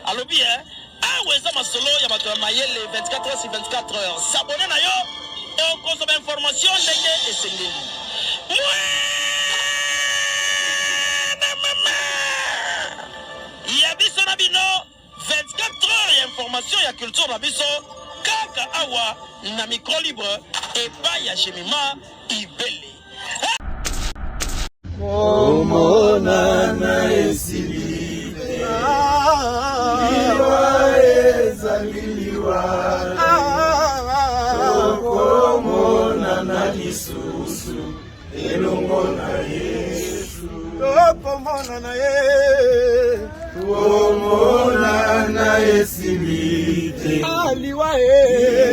Alobi eh, awa eza masolo ya bato ya mayele 24 heures sur 24 heures. S'abonner na yo okozwa ba information ndenge esengeli. Mwana mama ya biso na bino 24 heures ya information ya culture na biso kaka awa na micro libre epai ya Jemima Ibele. Komonana esili te, liwa ezali liwa, tokomonana lisusu elongo na Yesu, tokomonana ye, komonana esili te, liwa e,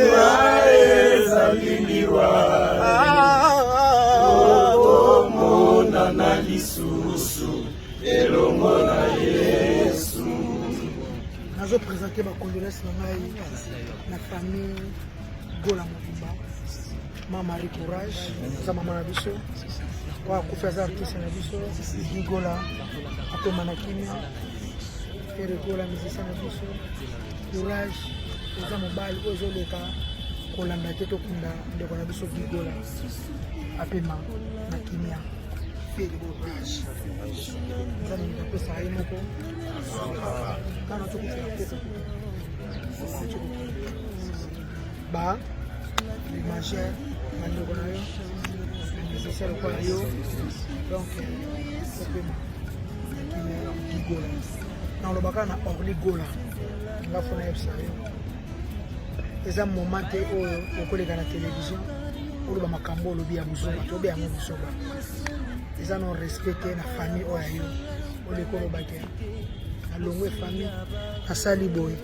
liwa ezali liwa, tokomonana lisusu elongo na Yesu. Nazo présenter ba condoléances na ngai na famille Gola mobimba. Ma Marie Courage, aza mama na biso. Oyo akufi aza artiste na biso. Guy Gola apema na kimia. Ferre Gola musicien na biso. Courage, oza mobali oyo ezoleka kolanda te tokunda ndeko na biso Guy Gola apema na kimia. Ferre Courage, Nzambe moto apesaka ye moko kana tokufela koko ba majeur bandeko na yo musicien lokola yo donc opema kimia gigola nalobaka na Orly Gola nga fo nayebisa yo eza moment te oyo okoleka na télévision oloba makambo olobi ya buzoba tobe yango buzoba eza non respect te na famille oyo ya yo oleki oloba te nalongwe famille nasali boye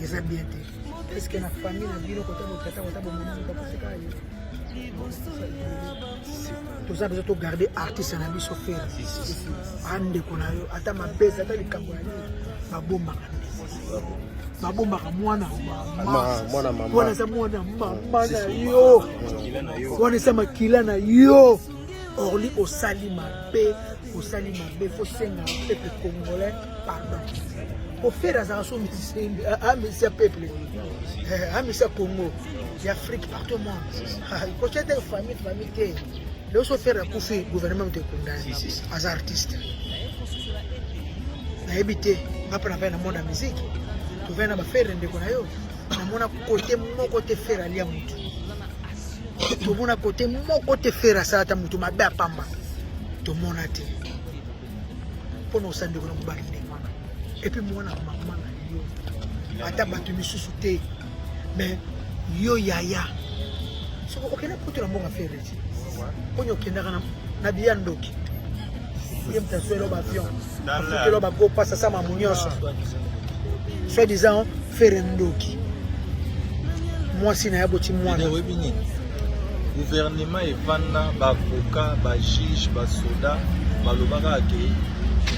eza bien te. Est ce que na famille na bino kota botata kota bomama moto akufika yo toza besoin togarde artiste na biso Ferre andeko na yo ata mabezi ata likambo ya nini babombaka babombaka mwana mama wana eza mwana mama na yo wana eza makila na yo Orly osali mabe osali mabe fo senga peuple congolais pardon po Ferre azalaka so musicien amisi ya peuple amisi ya Congo ya Afrique partout au monde kotia te famille famille te lelo so Ferre akufi gouvernement moto ekunda aza artiste nayebi te nga mpe navai na monde ya musique tovai na baFerre ndeko na yo namona kote moko te Ferre alia motu tomona kote moko te Ferre asala ata motu mabe apamba tomona te mpona osala ndeko na mobali ndenge wana et puis mwana mama na yo ata bato misusu te mais yo yaya soki okenda poto na mbongo Ferre ti mponi okendaka na biya ndoki ye moto azwelo baavion afutelo bagopasa sa mamu nyonso soit disant Ferre ndoki mwasi na ye aboti mwana. Oyebi nini, gouvernement evanda, baavocat, bajuge, basoda balobaka ke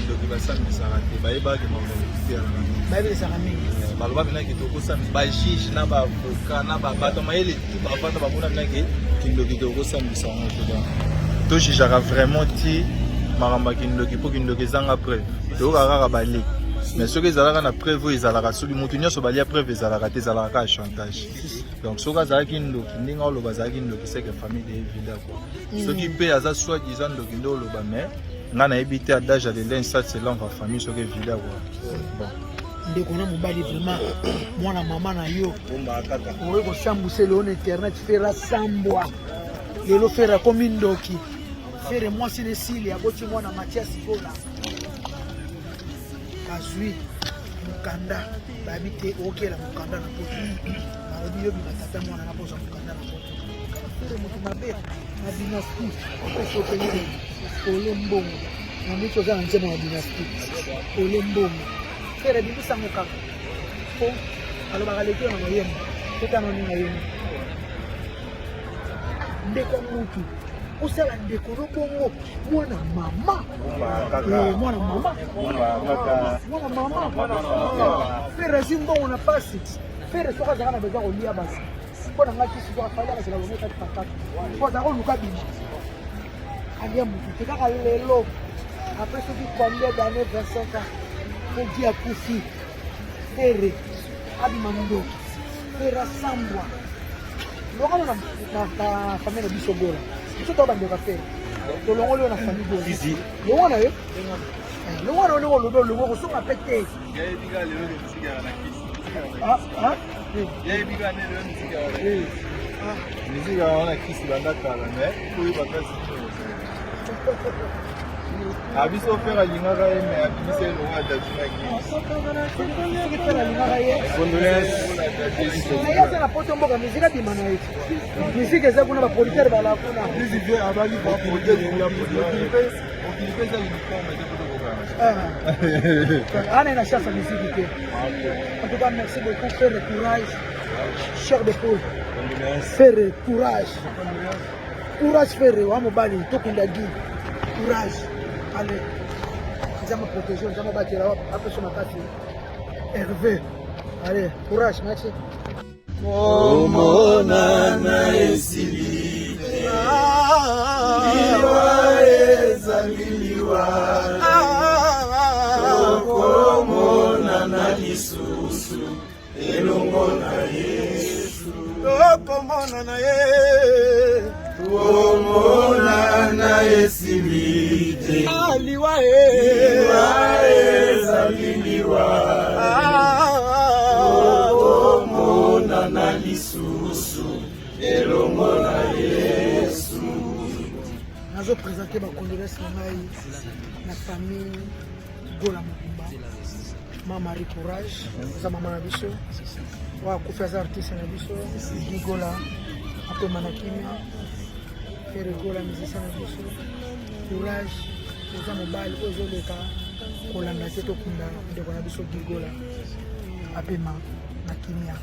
ndoki basambisaka te, bayebaka makambo ezalaka mingi. Bayebisaka mingi. Baloba mpena ke tokosambisa, bajuge na baavocat na bato mayele tu bavanda, bamona mpena ke kindoki tokosambisa yango te. Donc tojugeaka vraiment ti makambo ya kindoki, mpo kindoki ezanga preuve, toyokaka kaka bale, mais soki ezalaka na preuve oyo ezalaka, soki motu nyonso balia preuve ezalaka te, ezalaka kaka chantage. Donc soki azalaki ndoki ndenge oloba azalaki ndoki, c'est que famille de evida quoi. Soki mpe aza soit disant ndoki nde oloba, mais nga nayebi te, adage ya lelo insat selon va famille soki evida quoi. Bon. Ndeko na mobali vraiment mwana mama na yo okoki kosambwisa eloo na internet Ferre asambwa lelo Ferre akomi ndoki. Ferre mwasi na esili aboti mwana Mathias Gola azwi mokanda bayebi te okela mokanda na poto balobi yo bima tata mwana na kozwa mokanda na poto. Ferre moto mabe na dynastie opesi opeli ole mbongo na miti oza na nzembo na dynastie ole mbongo. Ferre bimisango kaka po alobaka leki na mayembo totana oninga yembo ndeko mutu osala ndeko no bongo mwana mama mwana mama mwana mama. Ferre azwi mbongo na pasi. Ferre soki azalaka na besoin kolia basi mpo na ngai kisi soki afali akazala bongo kati pakati mpo azalaka koluka bima alia motu te kaka lelo après soki combien d'année 25 ans po Guy akufi. Ferre abima ndoki, Ferre asambwa. Longano na, na, na famille na biso Gola. Biso to bandeko ya Ferre. Tolongoli yo na famille Gola. Longwa na yo. Eh, longwa na yo ndenge olobi olongwa kosonga pe te. Ah, ah. Miziki wana kisi banda kala mais koyeba kasi abiso Ferre alingaka ye mais abimisa ye lokola Dadju na Gims. Soki Ferre alingaka ye aza na poto mboka miziki abima na ye miziki eza kuna baproducteur bala kuna ana na chasse miziki te. En tout cas, merci beaucoup. Ferre, courage, chair de poule. Ferre, courage, courage. Ferre wa mobali, tokunda gi courage. Allez, Nzambe protéger, Nzambe abatela, apesa makasi. Hervé, allez, courage, merci. Komonana esili te, liwa ezali liwa, tokomonana lisusu elongo na Yesu, tokomonana ye, komonana esili te, liwa liwa ezali liwa, tokomonana lisusu elongo na Yesu. Nazoprésente bacondoléance na ngai na famille Gola mobimba. Ma Marie, courage, aza mama na biso oyo akufi, aza artiste na biso. Guy Gola apema na kimia. Ferre Gola, musicien na biso, courage, oza mobali. Oyo ezoleka kolanda te, tokunda ndeko na biso Guy Gola, apema na kimia.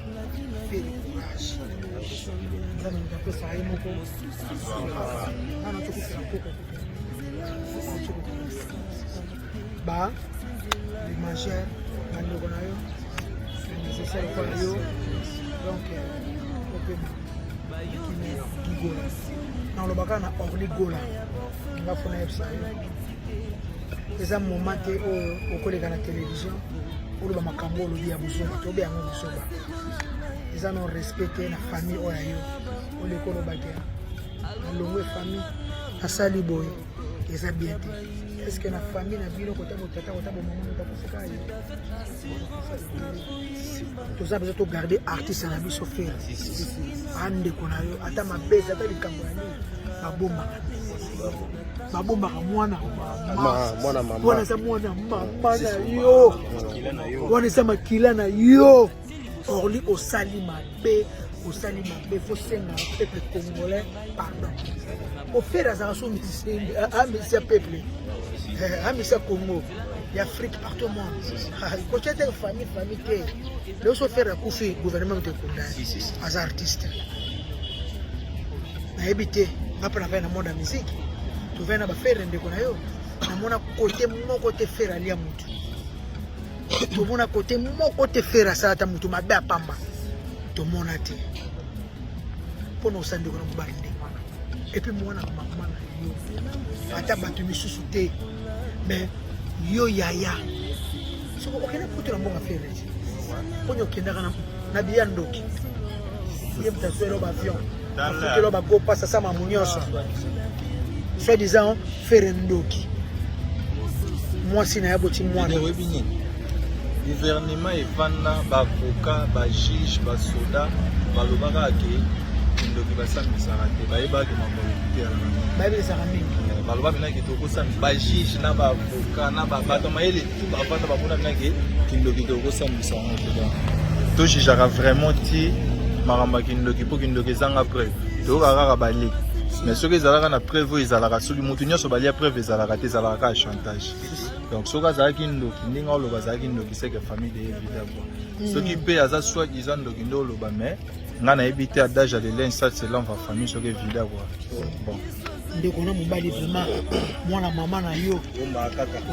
Ferre, courage, Nzambe moto apesaka ye moko. Nana tokufela koko ba majeur, bandeko na yo musicien lokola yo. Donc opema kimia, Guy Gola. Nalobaka na Orly Gola, nga fona yebisa yo, eza moment te oyo okoleka na télévision oloba makambo olobi ya bozoba. Tobe yango bozoba, eza non respect te na famille oyo ya yo. Oleka olobaki nalongwe famille, nasali boye, eza bien te. Est ce que na famille na bino, kota botata, kota bomama, moto akufika ye? Toza besoin togarde artiste na biso Ferre, andeko na yo. Ata mabezi, ata likambo ya nini, babombaka, babombaka mwana. Mwana mama. Wana eza mwana mama na yo, wana eza makila na yo. Orly, osali mabe, osali mabe. Faut senga peuple congolais pardon. Ferre azalaka so musicien ya peuple, amisi ya Congo, ya Afrique, partout au monde. Kotia te famille, famille te. Lelo so Ferre akufi, gouvernement moto ekunda. Aza artiste, nayebi te. Nga mpe navai na monde ya musique, tovai na baFerre ndeko na yo. Namona kote moko te Ferre alia motu, tomona kote moko te Ferre asala ata motu mabe apamba, tomona te. Mpo na osala ndeko na mobali ndenge wana, et puis mwana mama na yo, ata bato misusu te, mais yo yaya, soki okende kutu na mbongo Ferre te, mponi okendaka na biya ndoki? Ye moto azwelo baavion, afutelo bagopasa, sa mamu nyonso, soit disant Ferre ndoki, mwasi na ye aboti mwana. Oyebi nini? Gouvernement evanda, baavocat, bajuge, basoda balobaka ke kindoki basambisaka te. Bayebaki makambo te. Bayebisaka mingi. Baloba minaki tokosambisa. Bajuge na baavocat na bato mayele tu bavanda, bamona minaki kindoki tokosambisa yango te. Donc tojugeaka vraiment ti makambo ya kindoki, mpo kindoki ezanga preuve. Toyoka kaka balie, mais soki ezalaka na preuve oyo ezalaka, soki motu nyonso balia, preuve ezalaka te, ezalaka kaka chantage. Donc soki azalaki ndoki ndenge oloba azalaki ndoki, c'est que famille de evida quoi. Soki mpe aza soit disant ndoki nde oloba, mais nga nayebi te. Adage ya le linge sale se lave en famille, soki evida quoi, bon. Ndeko na mobali, vraiment mwana mama na yo,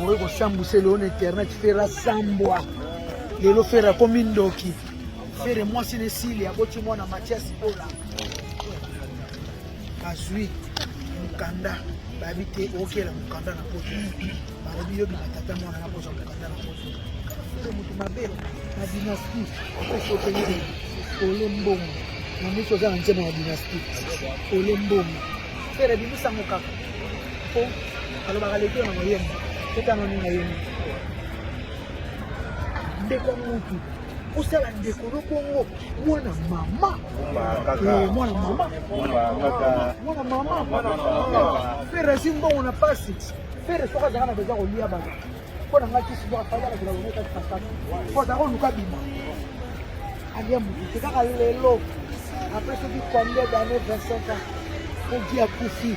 okoki kosambwisa eloo na internet. Ferre asambwa lelo, Ferre akomi ndoki. Ferre mwasi na esili, aboti mwana Mathias Ola, bazwi mokanda, bayebi te okela mokanda na poto. Balobi yo bima tata mwana na kozwa mokanda na poto. Ferre moto. Mabe na dynastie opesi opeli ole mbongo na miso oza na nzembo na dynastie ole mbongo fere bimisa ngo kaka po alobaka leki na moyemba totanga nini ayembi ndeko ya mutu osala ndeko no bongo mwana mama eh, mwana mama mwana mama fere azwi mbongo na pasi fere soki azalaka na besoin kolia bato mpo na ngai kisi bwaka fali alakela bango kati makasi mpo azalaka oluka bima alia motu te kaka lelo après soki combien d'année 25 ans ogi akufi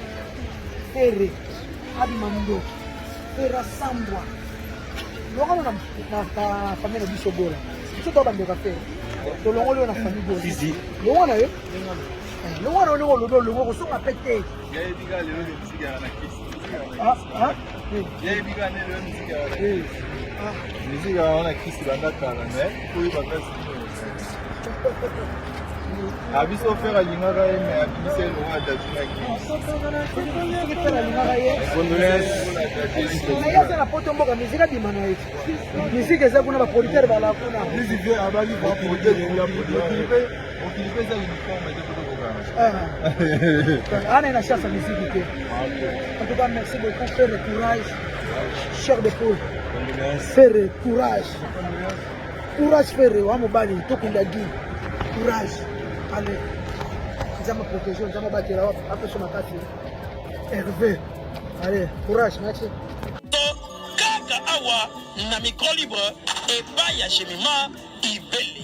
fere abima ndoki fere asambwa longano na famille na biso gola biso to bandeko ya fere tolongoli yo na famille gola longwa na yo longwa na yo ndenge olobi olongwa kosonga mpe te Miziki wana kisi banda kala me oyeba kasi abiso fere alingaka ye me abimisa ye lokola daju na kisi fere alingaka ye aza na poto mboka miziki abima na ye miziki eza kuna baproducteur bala kuna Mokili mpe eza uniforme te tokokokana. Ana na chasse musique te. En tout cas, merci beaucoup Ferre courage. Chair de poule. Ferre courage. Courage Ferre wa mobali tokunda gi. Courage. Allez. Nzambe protéger, Nzambe batela apesa makasi. Hervé. Allez, courage, merci. Kaka awa na micro libre epai ya Jemima Ibele.